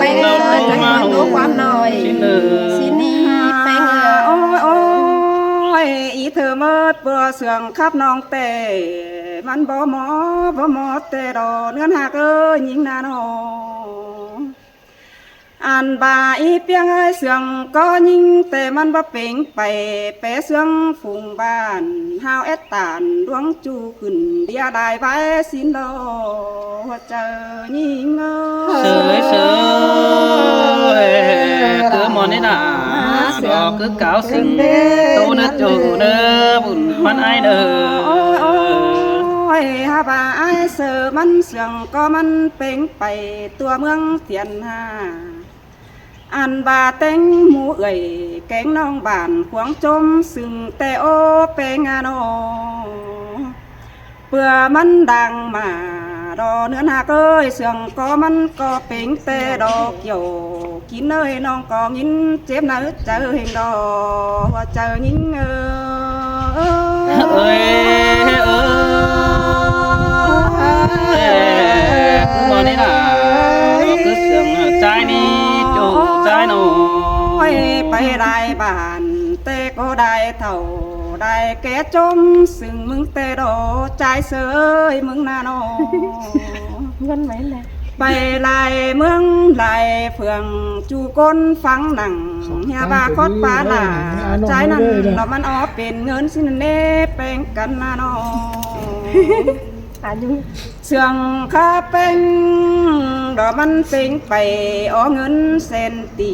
ໄປເດີ ຈັກໂຕຄວາມນ້ອຍ ຊິນເດີ ຊິນນີ້ແປ້ງເອີຍ. ໂອ້ຍ ໂອ້ຍ ອີເທີໝົດເພື່ອເຊື່ອງຄັບນ້ອງແຕ່ ມັນບໍ່ເໝາະ ບໍ່ເໝາະແຕ່ດອກ ເໜືອນຮັກເອີຍ ຍິງນານ້ອງ. ອັນວ່າອີປຽງເອີຍ ເຊື່ອງກໍຍິງ ແຕ່ມັນບໍ່ເປັງໄປ ແປເຊື່ອງຝູງບ້ານ ຫາວແອດຕານ ດວງຈູຂຶ້ນ ເດຍດາຍໄວ້ ຊິນດອກ ຫົວໃຈຍິງເອີຍ. ເສີຍ ເສີຍ ຄືໝໍນີ້ນະ ດອກຄືກາວສິງ ໂຕເນີໂຈເນີ ບຸນພັນອ້າຍເດີ. ໂອ້ຍ ໂອ້ຍ ຫາວ່າອ້າຍເສີມັນ ເຊື່ອງກໍມັນເປັງໄປ ຕົວເມືອງທຽນຫາ ອັນວ່າແຕ່ງໝູ່ເອື້ອຍ ແກງນ້ອງບ້ານ ຂວາງຈົ່ມ ຊຶ່ງແຕ່ໂອແປງອານອ ເພື່ອມັນດັງມາ ດອກເໜືອນຮັກເອີຍ ເຊື່ອງກໍມັນກໍເປັງແຕ່ດອກ ກ່ຽວກິນເອີຍ ນ້ອງກໍຍິນເຈັບໃນໃຈແຮງດອກ ຫົວໃຈຍິງເອີຍ. ເອີຍ ເອີຍ ຄືໝໍນີ້ນະ ຄືເຊື່ອງຈາຍນີ້ ໂຈຈາຍນ້ອງ ໂອ້ຍ ໄປຫຼາຍບ້ານ ແຕ່ກໍໄດ້ເຖົ້າໄດ້ແກ່ຈົ່ມ ຊຶ່ງມຶງແຕ່ດອກ ຈາຍເສີຍມຶງນະນ້ອງ ເງິນໄວ້ແຫຼະ ໄປຫຼາຍເມືອງຫຼາຍເມືອງ ຈູກົນຟັງໜັງ ເຮຍວ່າຄອດປາຫຼາ ຈ່າຍນັ້ນດອກ ມັນອອກເປັນເງິນ ຊິນເນແປງກັນນະນ້ອງ ອາຍຸ ເຊື່ອງຄາແປງດອກ ມັນເປັງໄປ ອອກເງິນແສນຕີ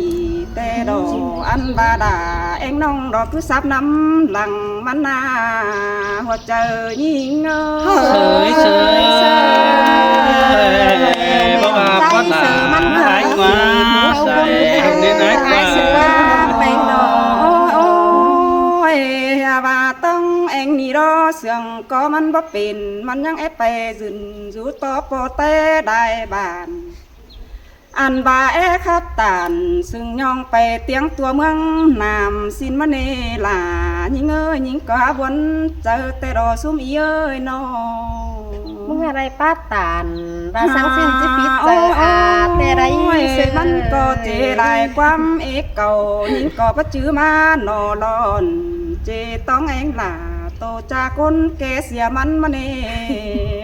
ແຕ່ດອກ ອັນວ່າດາແອງນ້ອງດອກ ຄືສັບນຳຫຼັງມັນນາ ຫົວໃຈຍິງເອີຍ. ເສີຍ ເສີຍ ເອີຍ ບໍ່ວ່າຄວາມຫຼາຍວ່າໃສ່ໃນນາຍກວ່າ ໂອ້ຍ ໂອ້ຍ ຢ່າວ່າຕ້ອງແອງນີ້ດອກ ເຊື່ອງກໍມັນບໍ່ເປັນ ມັນຍັງແອໄປຢືນຢູ່ຕໍ່ ພໍແຕ່ໄດ້ບ້ານ ອັນວ່າແອຄັບຕານ ຊຶ່ງຍ່ອງໄປຕຽງຕົວເມືອງນາມ ຊິນມະເນລາ ຍິງເອີຍ ຍິງກໍຫາບ່ອນໃຈແຕ່ດອກ ຊຸມອີເອີຍນ້ອງ ມຶງອາໄລປາດຕານ ວ່າສັງສິນຈະຜິດໃຈອາ ແຕ່ໃດ ໂອ້ຍ ມັນກໍເຈຫຼາຍຄວາມເອກເກົ່າ ຍິງກໍປະຈື່ມາໜໍຫຼອນ ເຈຕ້ອງແອງຫຼາ ໂຕຈາຄົນແກ່ເສຍມັນມະເນ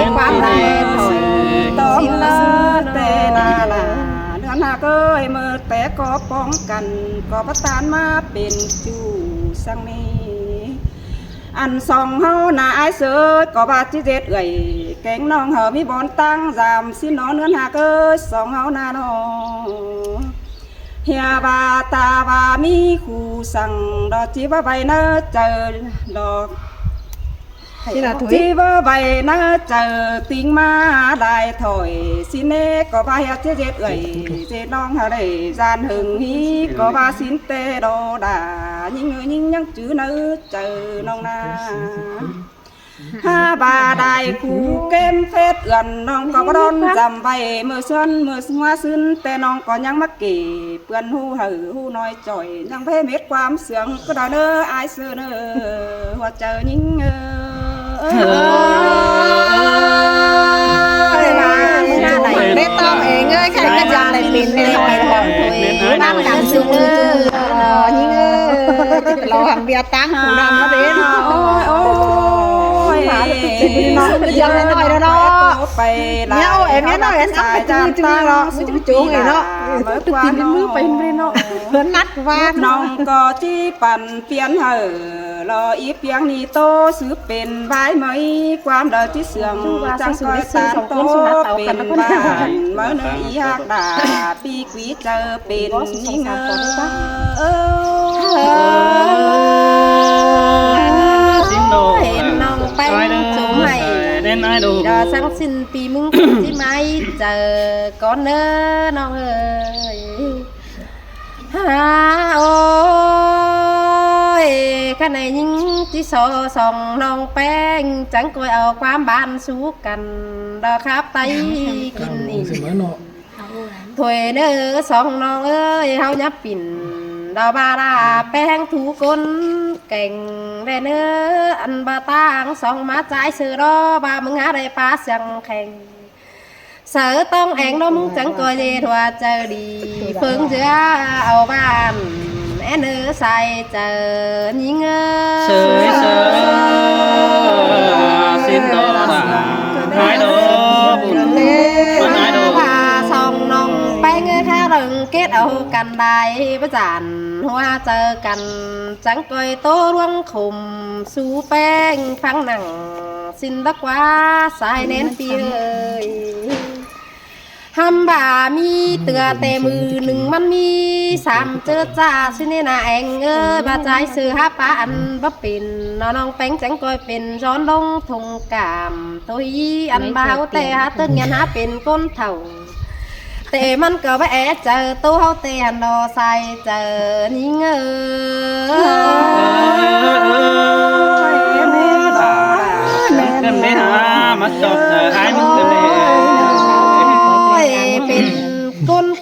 ມີຄວາມຫຼາຍຖອຍ ຕ້ອງລາແຕ່ນານາ ເຮືອນຫາເອີຍ ເມີແຕ່ກໍປ້ອງກັນ ກໍປະທານມາເປັນຈຸສັງນີ້ ອັນສອງເຮົານາອາຍເສີດ ກໍວ່າຈິເຈັດເອື້ອຍ ແກງນ້ອງເຮົາມີບ່ອນຕັ້ງຍາມ ຊິນອນເຮືອນຫາເອີຍ ສອງເຮົານານອ. ເຮຍວ່າຕາວ່າມີຄູ່ສັງ ດອກຈິວ່າໄວ້ໃນໃຈດອກ ຊິລາທຸຍ ຈິວ່າໄວ້ໃນໃຈ ຕິງມາຫຼາຍຖອຍ ຊິເນກໍວ່າເຮຍເຈເຈັດເອື້ອຍ ເຈນ້ອງຫາໄດ້ຈານເຫິງ ຮີກໍວ່າຊິນແຕ່ດອດາ ຍິງເອີຍຍິງຍັງຈື່ໃນໃຈນ້ອງນາ. ຫາວ່າໄດ້ຄູ່ເກມເຟດເອື້ອນ ນ້ອງກໍບໍ່ດອນຈຳໄວ້ ເມື່ອຊວນເມື່ອຫົວຊືນ ແຕ່ນ້ອງກໍຍັງມາເກເປື້ອນຮູ້ໃຫ້ຮູ້ນ້ອຍຈ່ອຍ ຍັງໄປເຮັດຄວາມເຊື່ອງກໍໄດ້ເດີ ອາຍເຊີເດີ ຫົວໃຈຍິງເອີຍ. ເມຕອງເອງເອີຍ ໃຜກໍຢາກໄດ້ເປັນແມ່ນ້ອຍ ບ້ານກັນຊຸເດີ ຍິງເອີຍ ລອງເບຍຕັ້ງຜູ້ນັ້ນມາເດ້ເນາະ. ໂອ້ຍ ໂອ້ຍ ເປັນພີ່ນ້ອງກັນຢ່າງນ້ອຍເນາະ ໄປຫຼາຍ ເມຍໂອ້ຍ ເມຍນ້ອຍ ອັນເອົາໄປຈື່ຈື່ເນາະ ມີຈຸ້ງເນາະ ເພິ່ນຕິດຕິດມືໄປເນາະ ເພິ່ນນັດວ່າ ນ້ອງກໍຈິປັ່ນປ່ຽນໃຫ້ ລໍອີພຽງນີ້ໂຕສືບເປັນວາຍໄໝ ຄວາມເດີທີ່ເຊື່ອງ ຈັ່ງຄ່ອຍຕານໂຕເປັນບ້ານ ເມີເນີອີຮັກດາ ປີກ ເຈີເປັນຍິງເອີຍ ເຫັນນ້ອງແປ້ງຊຸມໃຫ້ ດາສັງສິນປີມຶງຄົງຊິໄໝເຈີກ່ອນເນີນ້ອງເອີຍ. ຫາ ໂອ້ຍ ຄັນໄດ້ຍິງຈິຊໍສອງນ້ອງແປ້ງ ຈັ່ງກອຍເອົາຄວາມບ້ານສູ່ກັນ ດອກຄາບໄຕກິນອີກ ຖ້ວຍເນີສອງນ້ອງເອີຍ ເຮົາຍັບປິ່ນດອກບາລາແປ້ງທຸຄົນແກ່ງແດ່ເນີ ອັນບາຕ່າງສອງມາຈ່າຍເສີດອກ ບາມຶງຫາໄດ້ປາສຽງແຂ່ງ ເສີຕ້ອງແອງນ້ອງມຶງຈັ່ງກໍເຢດຫົວໃຈດີ ເຟີງເຈືອເອົາບ້ານ ແອນເອີໃສ່ເຈີຍິງເອີຍ ເສີຍເສີຍ ຊິນໂຕລາ ຫາຍໂດບຸນ ຫາຍໂດ ພາສອງນ້ອງແປ້ງເອີຍ ຂ້າເລິງເກດເອົາກັນໄດ້ປະຈານ ຫົວໃຈກັນ ຈັ່ງກອຍໂຕລວງຂົມສູ່ແປ້ງຟັງໜັງ ຊິນດອກວ່າສາຍແໜ້ນປີເອີຍ ຫຳບາມີເທື່ອແຕ່ມື້ໜຶ່ງມັນມີສາມເຈີຈາ ຊິເນນາແອງເອີຍ ບາຈາຍເສືອຫາປາອັນບໍ່ເປັນ ນ້ອງແປ້ງຈັ່ງກອຍເປັນ ຍ້ອນລົງທົ່ງກາມ ໂຕຮີອັນບ່າວແຕ່ຫາເຕີນຍານຫາເປັນຄົນເຖົ້າ ແຕ່ມັນກໍວ່າແອໃຈໂຕເຮົາແຕ່ຫັ້ນດອກໃສ່ເຈີຍິງເອີຍ ເປັນຄົນ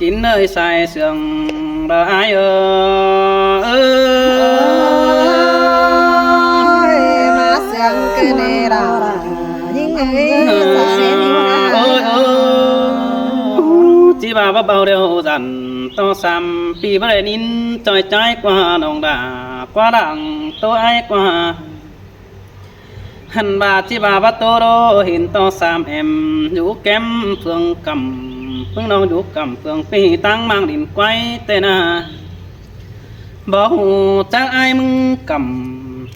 ກິນເນີຍຊາຍເຊື່ອງລະອາຍເອີຍ. ມາເຊື່ອງຄືເນລະຍິງເອີຍ ສາວເນຍິງເອີຍ. ໂອ້ຍ ໂອ້ຍ ຈິວ່າວ່າເບົາດຽວສັນ ຕໍ່ສາມປີບໍ່ໄດ້ຍິນ ຈ່ອຍຈ້າຍກວ່ານ້ອງດາ ກວ່າດັງໂຕອ້າຍກວ່າ. ຫັ້ນວ່າຈິວ່າວ່າໂຕໂດເຫັນຕໍ່ສາມແອມ ຢູ່ແກ້ມເຟືອງກຳ ເພິ່ງນ້ອງຢູ່ກຳເຟືອງ ປີຕັ້ງມາງດິນໄກວແຕ່ນາ. ບໍ່ຮູ້ຈັກອ້າຍມຶງກຳ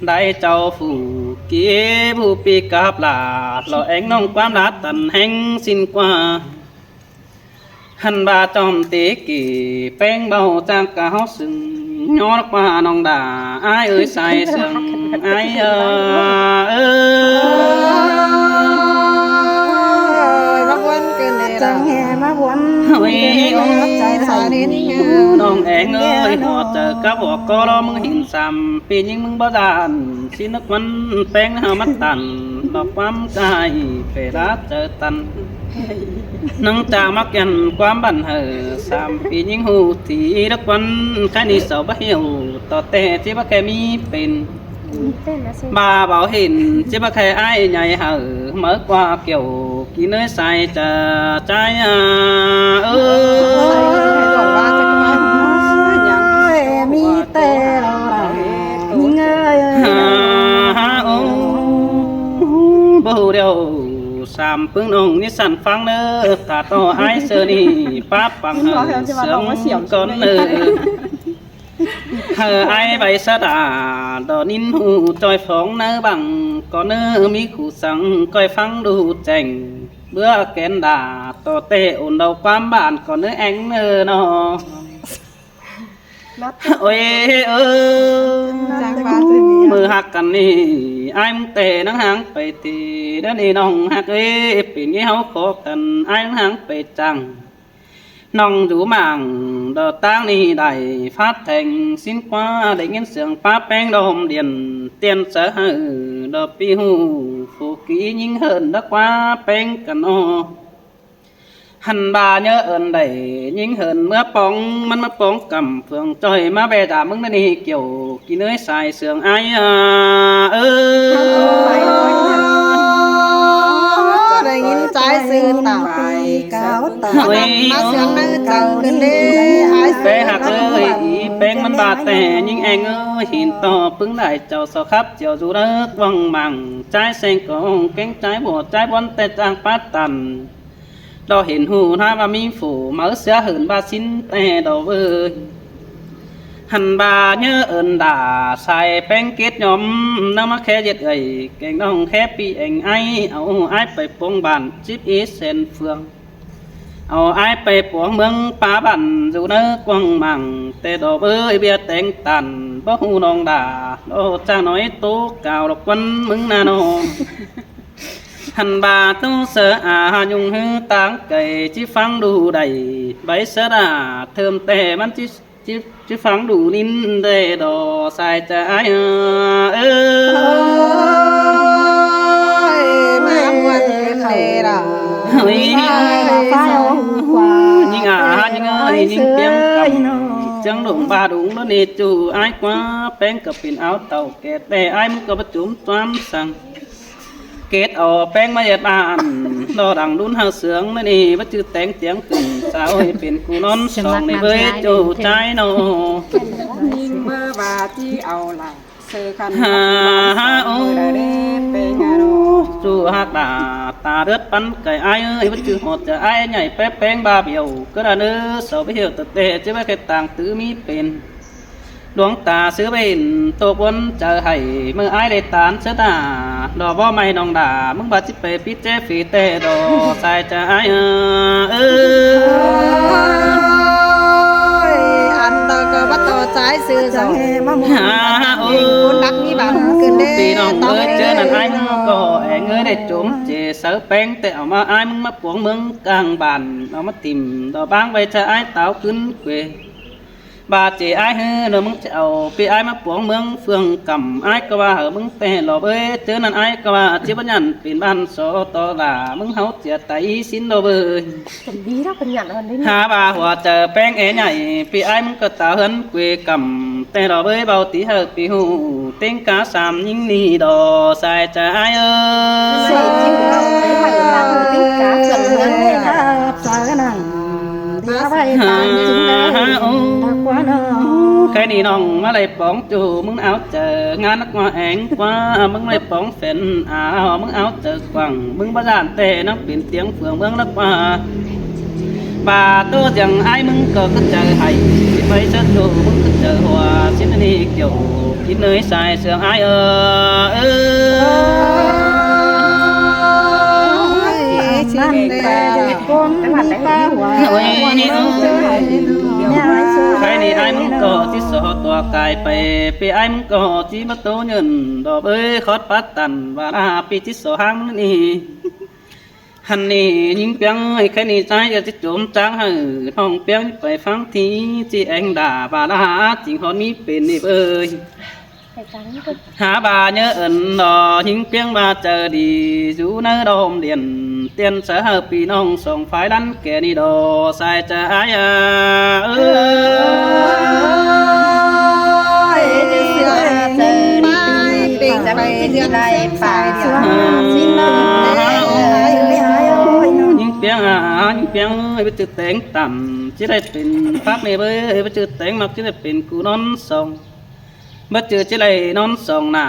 ໄດ້ເຈົ້າຜູ້ກີ້ ຜູ້ປີກາບລາ ລໍແອງນ້ອງຄວາມລາຕັນແຮງສິ້ນກວ່າ. ຫັ້ນວ່າຈອມຕີກີ້ ແປ້ງເບົາຈາກກະເຮົາຊຶ່ງ ຍ້ອນກວ່ານ້ອງດາ ອ້າຍເອີຍ ສາຍເຊື່ອງອ້າຍເອີຍ. ເອີຍ ບັກວັນເກີດເດ ຈັງແຫ່ມາວັນ ໂອ້ຍ ໃຈສາເໜັ້ນ ນ້ອງແອງເອີຍ ຫົວໃຈກັບຫົວກໍລໍ ມຶງເຫັນສາມປີຍິງ ມຶງບໍ່ຢ້ານ ຊິນຶກວັນແປ້ງເຮົາມາຕັນ ດອກຄວາມໃຈເປລາໃຈຕັນ. ນາງຈາມາແກ່ນຄວາມບັນເຫີ ສາມປີຍິງຮູ້ທີ່ລັກວັນ ໃຄນີ້ເສົາບໍ່ຫິວ ຕໍ່ແຕ່ທີ່ບໍ່ແຄ່ມີເປັນ ບາເບົາເຫັນ ທີ່ບໍ່ແຄ່ອ້າຍໃຫຍ່ເຫີ ເໝີກວ່າກ່ຽວ ກິນເນີຍສາຍຈະຈາຍອາເອີຍ. ມີແຕ່ລາວຫຼາຍຍິງເອີຍ ຫາ ຫາ ໂອ້ ບໍ່ຮູ້ດຽວ ສາມປຶ້ງນ້ອງນິສັນຟັງເນີ ຖ້າຕໍ່ອ້າຍເຊີນີ້ ປ້າປັງເຫີເຊື່ອງກ່ອນເນີ ເຮີອ້າຍໃບສະດາ ດອກນິນຫູຈ່ອຍຟອງເນີບັງ ກ່ອນເນີມີຄູ່ສັງ ກ້ອຍຟັງດູແຈ້ງ ເບື່ອແກນດາ ຕໍ່ແຕ່ໂອນເດົາຄວາມບານ ກ່ອນເນີແອງເນີເນາະ. ໂອ້ຍເອີຍ ຈັງຫວະ ມື້ຮັກກັນນີ້ ອ້າຍມຶງແຕ່ນາງຫາງໄປທີ ດຽວນີ້ນ້ອງຮັກເອີຍ ປີນີ້ເຮົາຂໍກັນ ອ້າຍນາງຫາງໄປຈັງ ນ້ອງຢູ່ໝ່າງ ດອກຕາງນີ້ໄດ້ຟາດແທງ ສິ້ນກວ່າໄດ້ຍິນສຽງປ້າແປ້ງດອມດຽນ ຕຽນສະເຫີ ດອກປີຫູ ຜູ້ກີ້ຍິງເຫີນ ດອກວ່າແປ້ງກັນອອກ. ຫັ້ນວ່າເຍີເອີ້ນໄດ້ຍິງເຫີນເມືອປອງ ມັນມາປອງກຳເຟືອງ ຈ່ອຍມາແບດາ ມຶງນັ້ນນີ້ກ່ຽວ ກິນເອີຍສາຍເຊື່ອງອ້າຍອາເອີຍ. ໄດ້ຍິນໃຈຊື່ຕາຍ ໂອ້ຍ ມາເຊື່ອງໃນເຈົ້າຂຶ້ນເດ້ ອ້າຍເຊື່ອງ ແປ້ງຮັກເອີຍ ອີແ ແຕງມັນບາດແຕ່ຍິງແອງເອີຍ ຫີນຕໍ່ປຶ້ງໄດ້ເຈົ້າສອກຂັບ ເຈົ້າຢູ່ເດີກວາງມັງ ຈາຍແສງກອງແກງ ຈາຍບໍ່ຈາຍບ່ອນ ແຕ່ຈາງປາຕັນ ດອກເຫັນຮູ້ນາວ່າມີຜູ້ ເໝີເສືອເຫີນບາຊິນແຕ່ດອກເອີຍ ຫັ້ນບາເຍີເອີ້ນດາ ສາຍແປ້ງເກດຍອມ ນຳມາແຄ່ເຢັດເອື້ອຍ ແກງນ້ອງແຄ່ປີແອງໄອ ເອົາອ້າຍໄປປວງບ້ານ ສິບເອັດແສນເຟືອງ ເອົາອ້າຍໄປປວງເມືອງປາບ້ານ ຢູ່ເດີກວາງມັງ ແຕ່ດອກເອີຍ ເບ້ຍແຕງຕັນ ບໍ່ຮູ້ນ້ອງດາ ດອກຈາກນ້ອຍໂຕ ກ່າວດອກກວນມຶງນານ້ອງ ຫັ້ນບາໂຕເສືອອາຍຸງ ຫືຕາງໄກ ຊິຟັງດູໄດ້ ໃບສະດາເທີມແຕ່ມັນຊິ ຈິ ຈິຟັງດູນິນແດ່ດອກ ສາຍຈາອ້າຍເອີຍ ມາມ່ວນເດີລະ ຍິງອາ ຍິງເອີຍ ຍິງປຽງກຳ ຈຽງດົງບາດຸງ ລະເນຈູອ້າຍກວ່າ ແປ້ງກໍເປັນອາວເຕົ່າແກ່ ແຕ່ອ້າຍມັນກໍປະຈຸມຕາມສັ່ງ ເກດເອົາແປ້ງມາເຮັດບ້ານ ດອກດັງດຸນຫາເສືອງ ແມ່ນີ້ວ່າຈື່ແຕງຕຽງຂຶ້ນ ສາວໃຫ້ເປັນຄູ່ນອນສອງ ໃນເບີຍໂຈຈາຍເນາະ ຍິງເບີວ່າຊິເອົາລະ ເຊີຄັນຫາ ຫາ ໂອ້ ແປງອາໂນ ສູ່ຮັກດາ ຕາເລືອດປັນໄກ່ ອ້າຍເອີຍ ວ່າຈື່ຮອດຈະອ້າຍໃຫຍ່ ແປະແປງບາບຽວ ກໍດາເນີ ເສົາໄປຫຽວຕະແຕ່ ຈະວ່າແຄ່ຕ່າງຕື້ມີເປັນ ດວງຕາຊື້ເປັນໂຕບົນໃຈໃຫ້ ເມື່ອອ້າຍໄດ້ຕານເສຍໜ້າ ດອກບໍ່ໄໝ້ນ້ອງດາ ມຶງບາດຊິໄປປິດແຈຝີແຕ່ດອກ ສາຍຈາອ້າຍເອີຍ ອັນດອກກໍບໍ່ຕໍ່ສາຍຊື່ສອງ ຫາ ໂອ້ ຄົນຮັກມີບາດເກີນເດ້ ພີ່ນ້ອງເອີຍ ເຈີນັ້ນອ້າຍກໍແອງເອີຍ ໄດ້ຈົມເຈເສົາແປ້ງ ແຕ່ເອົາມາອ້າຍ ມຶງມາປວງເມືອງກາງບ້ານ ເອົາມາຖິ້ມດອກບາງໄວ້ ຈະອ້າຍຕາວຂຶ້ນເກວ ບາດເຈອ້າຍເຮີ ເດີ ມຶງຈະເອົາປີອ້າຍມາປວງເມືອງເຟືອງກຳ ອ້າຍກໍວ່າເຮີ ມຶງແຕ່ລອບເອີຍ ເຈີນັ້ນອ້າຍກໍວ່າ ເຈບັນຍັນເປັນບ້ານສອຕອລາ ມຶງເຮົາຈະໄຕຊິນລອບເອີຍ ຈະດີລະບັນຍັນອັນນີ້ ຫາວ່າຫົວໃຈແປ້ງແອໃຫຍ່ ປີອ້າຍມຶງກໍຕາເຮືອນເກວກຳ ແຕ່ລອບເອີຍ ເບົາຕີເຮີປີຫູ ເຕັງກາສາມຍິງນີ້ດອກ ສາຍຈາອ້າຍເອີຍ ສາຍຈິງເອົາໄປໃຫ້ຕາເຕັງກາເຄື່ອງເມືອງນີ້ນະ ສາຍນາງ ເດວໄວ້ຕາຍຈິງໄດ້ດອກວ່ານ້ອງ ແຄ່ນີ້ນ້ອງມາໄດ້ປອງຈູ ມຶງເອົາໃຈງານນັກວ່າແອງກວ່າ ມຶງໄດ້ປອງເປັນອາວ ມຶງເອົາໃຈກວ້າງ ມຶງບໍ່ຢ້ານແຕ່ນັກເປັນຕຽງເຟືອງເມືອງນັກວ່າ ບາໂຕຈັ່ງອ້າຍ ມຶງກໍຄືໃຈໃຫ້ ໄປເຊີໂຕ ມຶງຄືໃຈຫົວ ຊິນນີ້ກ່ຽວ ກິນເນີຍສາຍເຊື່ອງອ້າຍເອີຍ ເອີ ໂອ້ຍ ຊິໄດ້ແຕ່ຄົນມີຕາຫົວ ໂອ້ຍ ໃຄນີ້ອ້າຍມຶງກໍຊິສໍຕົວກາຍໄປ ເປອ້າຍມຶງກໍຊິມາໂຕເງິນ ດອກເອີຍ ຂອດປາຕັນ ວ່າລາປີຊິສໍຫາງນີ້ ຫັ້ນນີ້ຍິງປຽງເອີຍ ແຄ່ນີ້ຈາຍຈະຈິໂຈມຈາງໃຫ້ ນ້ອງປຽງໄປຟັງທີ່ ຈິແອງດາບາລາ ຈິງຮອນມີເປັນນີ້ເອີຍ ຫາບາເຍີເອີ້ນດອກ ຍິງປຽງວ່າໃຈດີ ຢູ່ໃນດອມດຽນ ຕຽນສາເຮົາພີ່ນ້ອງສອງຝ່າຍລັນແກ່ນີ້ດອກ ສາຍຈາອ້າຍເອີຍ ຍິງປຽງອາ ຍິງປຽງເອີຍ ບໍ່ຈື່ແຕງຕ່ຳ ຊິໄດ້ເປັນພັກນີ້ເອີຍ ບໍ່ຈື່ແຕງມັກ ຊິໄດ້ເປັນຄູ່ນອນສອງ ບໍ່ຈື່ຊິໄດ້ນອນສອງໜ້າ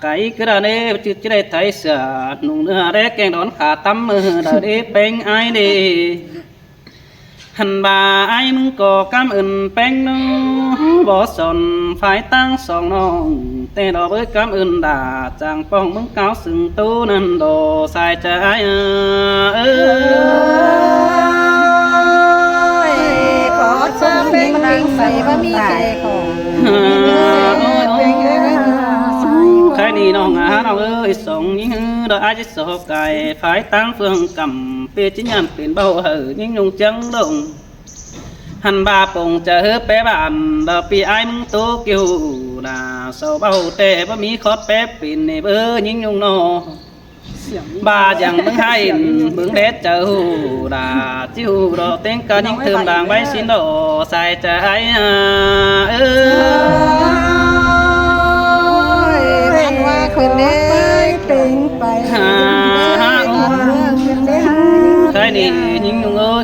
ໄກກະດາເນ ບໍ່ຈື່ຊິໄດ້ໄຖເສື້ອ ນຸ່ງເນື້ອແລແກງດອນຂາຕຳ ເອີ ດາເດແປງອ້າຍເດ ຫັ້ນວ່າອ້າຍມຶງກໍກຳເອີ້ນແປງເນາະ ບໍ່ສອນຝ່າຍຕ່າງສອງນ້ອງ ແຕ່ດອກເອີຍກຳເອີ້ນດາ ຈາງປ້ອງເມືອງກາວ ຊຶ່ງໂຕນັ້ນດອກ ສາຍຈາອ້າຍເອີຍ ຂໍຊົມເປັນນາງໃສບໍ່ມີໃຈຂອງ ແຄ່ນີ້ນ້ອງອາ ນ້ອງເອີຍ ສອງຍິງເຮີ ດອກອາຈິດສອກກາຍ ຝ່າຍຕ່າງເຟືອງກຳ ເປຈິຍານເປັນເບົາເຮີ ຍິງຍຸງຈຽງລົງ ຫັ້ນບາປົງຈະເຮີແປບ້ານ ດອກປີອ້າຍມຶງໂຕກິວ ໜ້າເສົາເບົາ ແຕ່ບໍ່ມີຂອດແປປີນໃນເບີຍິງຍຸງນອ ບາດຢ່າງມຶງໃຫ້ເບິ່ງແດດເຈົ້າດາ ຈິວດອກເຕັງກະຍິງເຕີມດາງໃບຊິນດອກ ສາຍຈາອ້າຍເອີຍ ມັນວ່າຂຶ້ນເດ້ ເປັນໄປຫາ ໃຄນີ້ຍິງນຸ່ງເອີຍ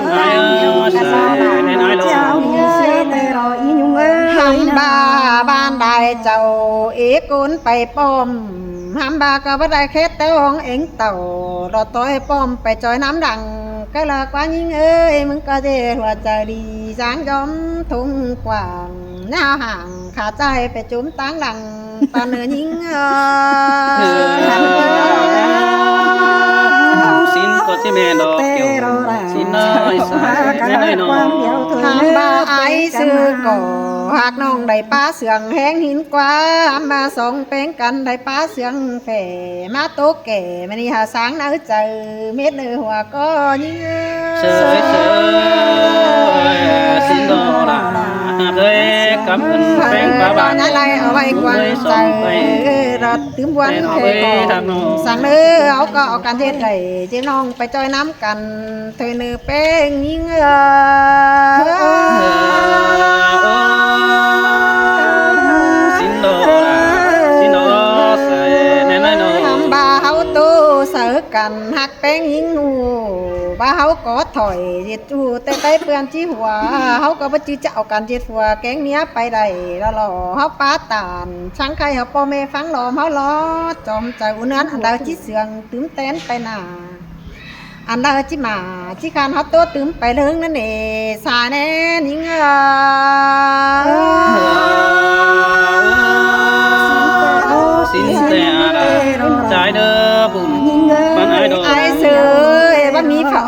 ນອ້າຍເອີຍ ແມ່ນອ້າຍໂລດ ຫ້າມບ້າບ້ານໃດເຈົ້າເອກຸນໄປປ້ອມ ຫ້າມບ້າກໍບໍ່ໄດ້ເຂດແຕ່ຫ້ອງເອງເຕົ້າ ລອດຕ້ອຍປ້ອມໄປຈອຍນ້ຳດັງ ກໍລາກວ່າຍິງເອີຍ ມຶງກໍເຈຫົວໃຈດີ ສາງຍອມທົ່ງກວ້າງ ຍາວຫ່າງ ຂາໃຈໄປຈຸມຕາງຫຼັງ ຕາເໜືອຍິງເອີຍ ສິນກໍຊິແມ່ນດອກ ສິນເອີຍ ສາຍແມ່ນນ້ອຍນ້ອງ ຖາມວ່າອ້າຍຊື່ກໍຮັກນ້ອງໄດ້ປາເຊື່ອງແຮງຫີນກວ່າ ມາສອງແປງກັນໄດ້ປາເຊື່ອງແຜ່ ມາໂຕແກ່ ມະນີຫາສາງໃນໃຈ ເມັດໃນຫົວກໍຍິງເອີຍ ເຊີຍເຊີຍ ສິນດອກຫຼ້າ ເອີຍ ກຳເງິນແປງປາບານ ໄດ້ເອົາໄວ້ກວາງໃຈ ລັດຕື່ມບວນແຂກຂອງສັງເດີ ເຮົາກໍເອົາກັນເຮັດໄດ້ ເຈົ້ານ້ອງໄປຈ່ອຍນຳກັນ ເທີເນີແປງຍິງເອີຍ ສິນດອກຫຼ້າ ສິນດອກໃສ່ແນ່ນອນ ຄຳວ່າເຮົາໂຕໃສ່ກັນ ຮັກແປງຍິງຮູ້ ວ່າເຮົາກໍຖອຍເຮັດຢູ່ແຕ່ໃຕ້ເປື້ອນຈີຫົວ ເຮົາກໍບໍ່ຈື່ຈະເອົາກັນເຮັດຜົວແກງເມຍໄປໄດ້ລໍໆ ເຮົາປາຕານ ຊ່າງໄຂ່ເຮົາພໍ່ແມ່ຟັງຫຼອມ ເຮົາຫຼໍ່ຈອມໃຈອຸເນືອນ ອັນໃດຈິເຊື່ອງຕື່ມແຕນໄປໜ້າ ອັນໃດຈິມາຈິຄານເຮົາໂຕຕື່ມໄປເລີງນັ້ນເອ ສາແນ່ຍິງເອີຍ ສິນແຕ່ອາດາ ຈາຍເດີ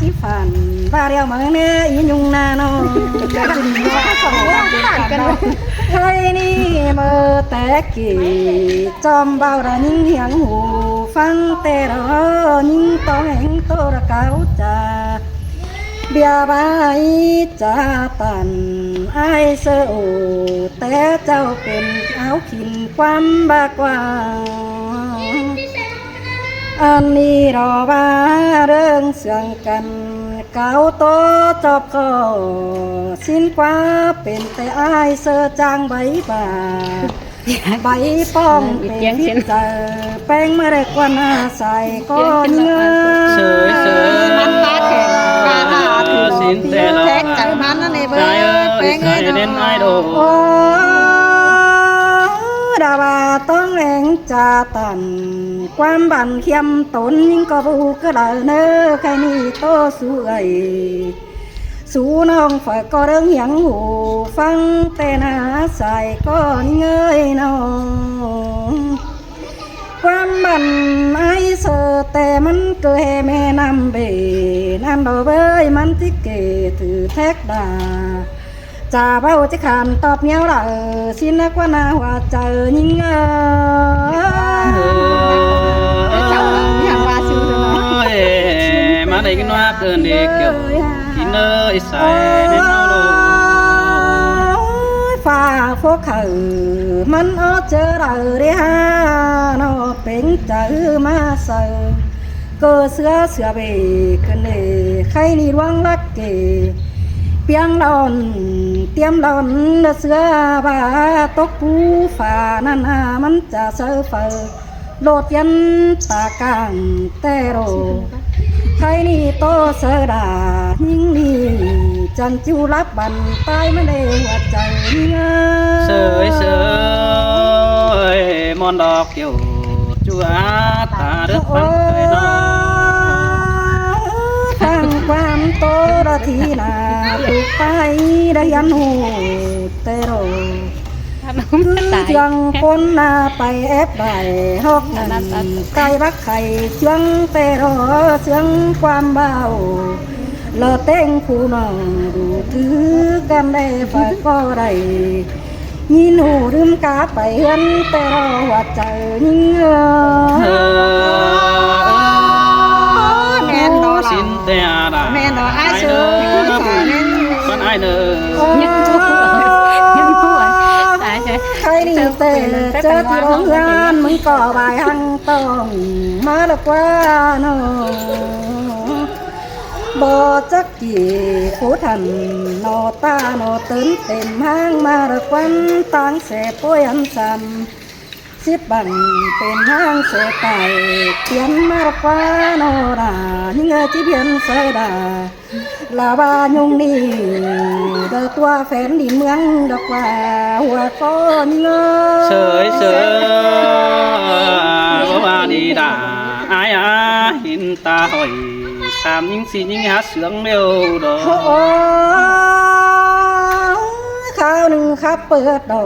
ຈິຝັນ ວ່າແລ້ວມາແນ່ອີຍຸງນານ້ອງ ໄທນີ້ເມີແຕ່ກີ້ ຈອມເບົ້າລະຍິງຫຽງຫູ ຟັງແຕ່ລະຍິງຕ້ອງແຫ່ງໂຕລະກາວຈາ ເບຍບາຍຈາຕັນ ອ້າຍເຊີໂອ ແຕ່ເຈົ້າເປັນອາວຂີນຄວາມບາກວ້າງ ອັນນີ້ລໍວ່າເລື່ອງເຊື່ອງກັນ ກາວໂຕຈອບຂໍ ສິນກວ່າເປັນແຕ່ອ້າຍເຊີຈາງໃບບາ ໃບປ້ອງເປັນພິດໃຈ ແປ້ງມາແລກກວ່າໜ້າໃສກໍຍິງເອີຍ ເຊີຍເຊີຍ ມັນຕາແຂງ ກາຫາຖື ສິນແຕ່ລະ ແຂງໃຈມັນນັ້ນເອງເວີຍ ແປ້ງເອີຍນ້ອງ ໂອ້ ດາວ່າຕ້ອງແອງຈາຕັນ ຄວາມບັນຂຽມຕົນຍິງກໍບໍ່ກະເລີເນີ ໃຄນີ້ໂຕສູ່ເອີຍ ສູ່ນ້ອງຝາກກໍເລື່ອງຫຽງຫູ ຟັງແຕ່ໜ້າສາຍກໍຍິງເອີຍນ້ອງ ຄວາມບັນອ້າຍເຊີແຕ່ມັນເກີແຫ່ແມ່ນ້ຳເບ ນັ້ນບໍ່ເວີຍ ມັນຕິເກຖືແທັກດາ ຈາເວົ້າຈະຂານຕອບແນວໃດ ຊິນະກວ່າໜ້າຫົວໃຈຍິງເອີຍ ເຈົ້າເວົ້າຫຍັງວ່າຊື່ເນາະ ມາໄດ້ກິນວ່າເກີນເດກຽວ ກິນເອີຍໃສແມ່ນເຮົາໂລ ໂອ້ຍ ຟ້າໂຟກເຂົາ ມັນອອກເຈີໄດ້ເດຫາເນາະ ເປັງໃຈມາໃສ່ ກໍເສືອເສືອເບກເນ ໃຄນີ້ລວງລັກເກ ປຽງດອນ ຕຽມດອນ ເສືອວ່າຕົກພູຟ້ານັ້ນຫາ ມັນຈະເຊີເຝີ ໂລດຢັນຕາກາງແຕ່ໂລ ໃຄນີ້ໂຕເຊີດາ ຍິງນີ້ຈັນຈິວລັບບັນ ຕາຍມາເດຫົວໃຈເງີ ເຊີຍເຊີຍ ມອນດອກເກວ ຈົວຕາເດີ ໂອ້ ຟັງຄວາມໂຕລະທີນາ ລູກໄປໄດ້ຮຽນຮູ້ແຕ່ໂດ ຄືຈຽງຄົນນາໄປແອບໄດ້ຮອກນັ້ນ ໄກ່ບັກໄຂ່ເຊື່ອງແຕ່ໂດ ເຊື່ອງຄວາມເວົ້າ ລະແຕ່ງຜູ້ນ້ອງ ຖືກັນໄດ້ຝາກກໍໄດ້ ຍິນຮູ້ລືມກາໄປເຮືອນ ແຕ່ລໍຫົວໃຈຍິງເອີຍ ເອີ ແມ່ນບໍ່ລະ ຊິນແຕ່ລະ ແມ່ນບໍ່ອ້າຍເຊີຍ ມັນອ້າຍເນີ ໃຄນີ້ແຕ່ເຈີທີ່ໂຮງງານ ມຶງກໍບາຍຫັງຕ້ອງມາລະກວ່ານ້ອງ ບໍ່ຈັກ ກີ້ຜູ້ທັນ ໜໍ່ຕາໜໍ່ເຕີນເຕັມຫ້າງມາລະກວັນ ຕ່າງແສໂປ້ຍອັນສຳ ສິບບັງເປັນຫ້າງແສຕາຍ ປ່ຽນມາລະກວ່າໜໍ່ດາ ຍິງເອີຍທີ່ປ່ຽນເສີດາ ລາວາຍຸງນີ້ ເດີຕົວແຟນດິນເມືອງດອກວ່າ ຫົວກໍຍິງເອີຍ ເສີຍເສີຍ ບໍ່ວ່າດີດາ ອາຍອາ ເຫັນຕາຫ້ອຍ ສາມຍິງສີ່ຍິງຫາເສືອງແລ້ວດອກ ໂອ້ ຄາວໜຶ່ງຄັບເປີດດອ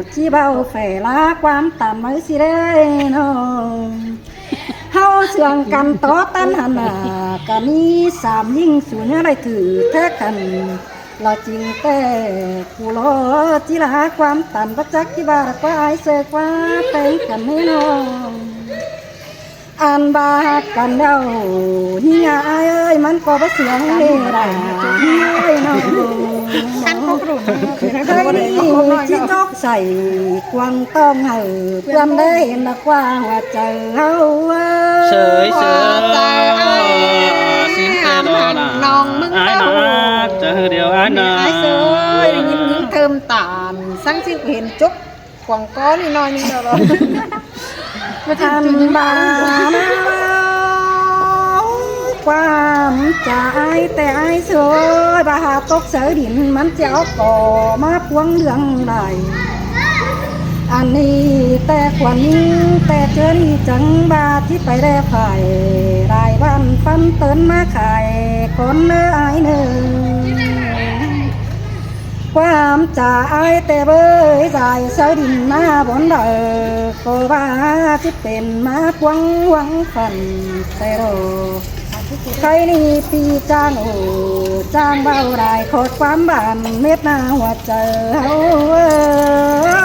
ກ ຊິເວົ້າແຝລາຄວາມຕາມໄວ້ຊິໄດ້ນ້ອງ ເຮົາເຊື່ອງກັນຕໍ່ຕັນຫັນໜ້າ ກະມີສາມຍິງສູນຍັງໄດ້ຖືແທ້ຄັນ ລະຈິງແຕ່ຜູ້ລໍ ຈິລາຄວາມຕັນ ບໍ່ຈັກທີ່ວ່າກວ່າອາຍເຊີກວ່າແຕ່ງກັນໃຫ້ນ້ອງ ອັນວ່າຮັກກັນແລ້ວ ຍິງອາຍເອີຍ ມັນກໍບໍ່ເຊື່ອງເດລະ ຍິງເອີຍນ້ອງ ຄັນຄົບລຸ້ນ ໃຜນີ້ຊິຕົກໃສ່ກວາງຕ້ອງໃຫ້ເພື່ອນໄດ້ເຫັນດອກວ່າຫົວໃຈເຮົາເອີຍ ເສີຍເສີຍ ຊິນແຕ່ດອນະ ນ້ອງມຶງ ອາຍນະ ເຈີດຽວອາຍນະ ອາຍເຊີຍ ຍິງເທີມຕານ ສັງຊິເຫັນຈົກ ກວາງກໍນິດໜ້ອຍໜຶ່ງດອກ ອັນບາດຄວາມຈະອາຍແຕ່ອາຍເຊີຍ ບາຫາຕົກໃສ່ດິນ ມັນຈະເອົາກໍມາພວງເລື່ອງໄດ້ ອັນນີ້ແຕ່ຄວນຍິງ ແຕ່ເຈີນີ້ຈັ່ງບາດທີ່ໄປແລໄຟ ຫຼາຍບ້ານຟັນເຕີນມາຂາຍ ກ່ອນເນີອາຍເນີ ຄວາມຈະອາຍແຕ່ເບີຍ ສາຍເຊົາດິນໜ້າບ່ອນໃດ ກໍວ່າຊິເປັນມາພວງຫວັງຝັນແຕ່ດອກ ໃຜນີ້ປີຈ້າງໂອ ຈ້າງເວົ້າໄດ້ຂອດຄວາມບານເມັດໜ້າຫົວໃຈເຮົາເອີຍ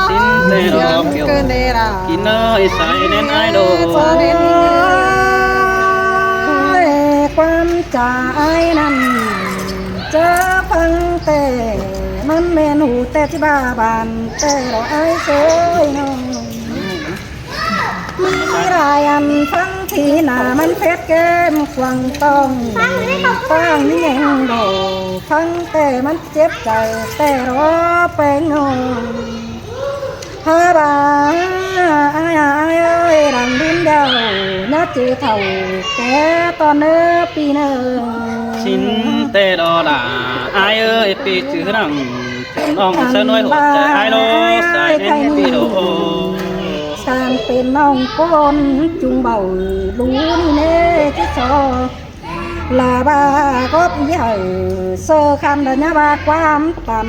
ຊິນແຕ່ດອກ ກິນເອີຍ ສາຍແໜ້ນອ້າຍໂດ ຄວາມຈະອາຍນັ້ນ ຈະຟັງແຕ່ ມັນແມ່ນຫູແຕ່ຊິບ້າບານແຕ່ລະອ້າຍເອີຍນ້ອງ ມີຫຼາຍອັນຟັງທີ່ໜ້າມັນເຜັດແກ້ມຂວາງຕ້ອງ ຕ້ອງມີແຮງດອກ ຟັງແຕ່ມັນເຈັບໃຈແຕ່ລະແປງນ້ອງ ພາບາ ອ້າຍ ອ້າຍເອີຍ ດັງດິນດາວ ນາເຈເຖົ້າແກ່ຕອນເນີປີເນີ ຊິນແຕ່ດອລາ ອ້າຍເອີຍ ປີຈື່ນັງ ເປັນນ້ອງສະໜວຍຫົວໃຈອ້າຍໂລ ສາຍແໜ້ນປີໂດ ສານເປັນນ້ອງຄົນຈຸງເບົາ ລູນີ້ແນ່ຈິຊອ ລາບາກໍປີໃຫ້ເຊີຄັນລະຍາບາຄວາມຕັນ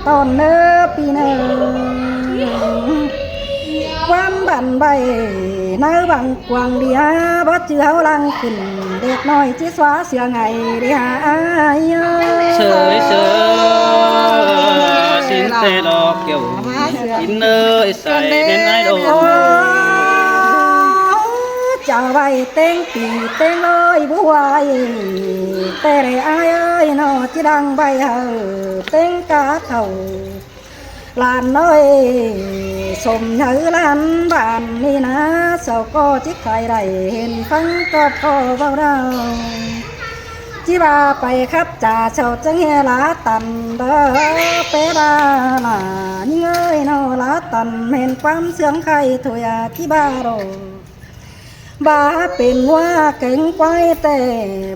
ຕອນເນີປີເນີ ຄວາມບັນໄບໃນວັງກວາງເດຍ ບໍ່ຈື່ເຮົາລັງຂຶ້ນ ເດັກນ້ອຍຈິສວາເສຍໄງເດຫາອ້າຍ ເຊີຍເຊີຍ ຊິນແຕ່ດອກແກ້ວ ກິນເນີຍ ໃສ່ແມ່ນອ້າຍດອກ ຈະໄວ້ແຕ່ງປີແຕ່ງລອຍບໍ່ໄຫວ ແຕ່ໄດ້ອ້າຍເອີຍ ນອ ຈະດັງໃບເຮີເຕັງກາເຖົ້າ ຫຼານນ້ອຍ ສົມໃຫຍ່ຫຼານບ້ານນີ້ນາ ເຈົ້າກໍຈິໃຄ່ໄດ້ເຫັນຟັງກັບກໍເວົ້າເລົ່າ ຈິວ່າໄປຂັບຈາເຈົ້າຈັ່ງແຮ່ລາຕັນເດີ ເປລາຫຼາຍິງເອີຍ ນອ ລາຕັນແມ່ນຄວາມເຊື່ອງໄຄຖ້ວຍ ຈິບາໂລ ບາເປັນງົວເກັງຄວາຍແຕ່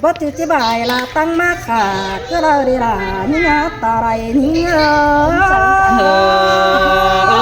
ບໍ່ຈື່ຈິບາຍລາຕັ້ງມາຂາ ກໍລາເດລາຍິງອາຕາໄລຍິງເອີຍ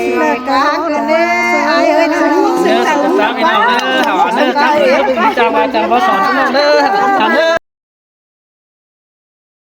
ເດີ ສາວພີ່ນ້ອງເດີ ເຮົາເດີ ເດີ ເດີ ເດີ ເດີ ເດີ ເດີ